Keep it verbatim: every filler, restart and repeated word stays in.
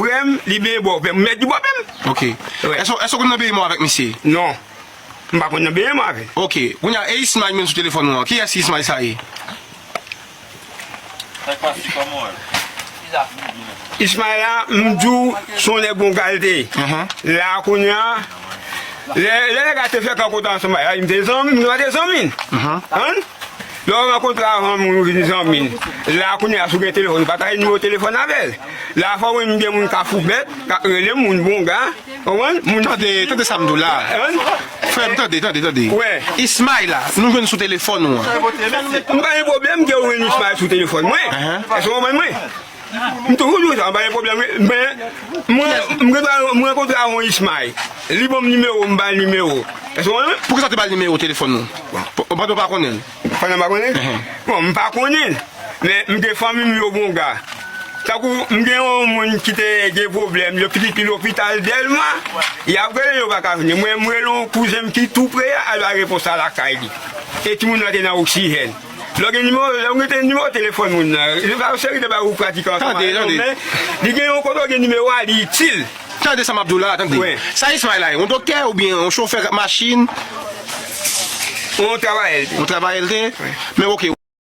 Frè m, li benyen bò pè m, m mèt di bò pè m. Ok. Èske èske w konn nan benyen mò avèk misye? Non. M pa konn nan benyen mò avè l. Ok. Kounye a, e Ismail menm sou telefòn ou an. Kiyès Ismail sa ye? Ismail la, m di w, se yon nèg bon kalite. La, kounye a, lè lè nèg la te fè kankontre ansanm avè l, m te zanmi, nou pa te zanmi. Lè w rankontre avè yon moun, ou vin zanmi l. La, kounye a, si w gen telefòn, ou pataje nimewo telefòn avè l. La, fò w wè m gen moun k ap foubèt, k ap rele m, moun bonga. Konprann? Moun... Tande, tande sa m di w la. Frè m, tande, tande, tande. Ismail la, nou jwenn sou telefòn ou an. M pa gen pwoblèm ke w jwenn Ismail sou telefòn mwen. Èske w konprann mwen? M toujou di w sa, m pa gen pwoblèm. Men, mwen, m gen dwa, mwen rankontre avè yon Ismail. Li ban m nimewo, m ba l nimewo. Èske w konprann mwen? Poukisa w te ba l nimewo telefòn ou? Pandan w pa konnen l? Pandan m pa konnen l? Bon, m pa konnen l. Men m gen fanmi m yo bonga. Tankou m gen yon moun ki te gen pwoblèm, yo pitit li lopital Dèlma, y ap rele yo pa ka vini. Mwen, m rele yon kouzen m ki tou pre a, al bay repons la lakay li. E timoun nan te nan oksijèn. Lè w gen nimewo, lè w gen nimewo telefòn moun nan, se pa yon seri de bagay ou pratike ansanm avè l, men li gen yon kote w gen nimewo a, li itil. Tande sa m ap di w la, tande. Sa Ismail la ye? Yon doktè oubyen yon chofè machin? Yon travayè l te. Yon travayè l te? Men ok,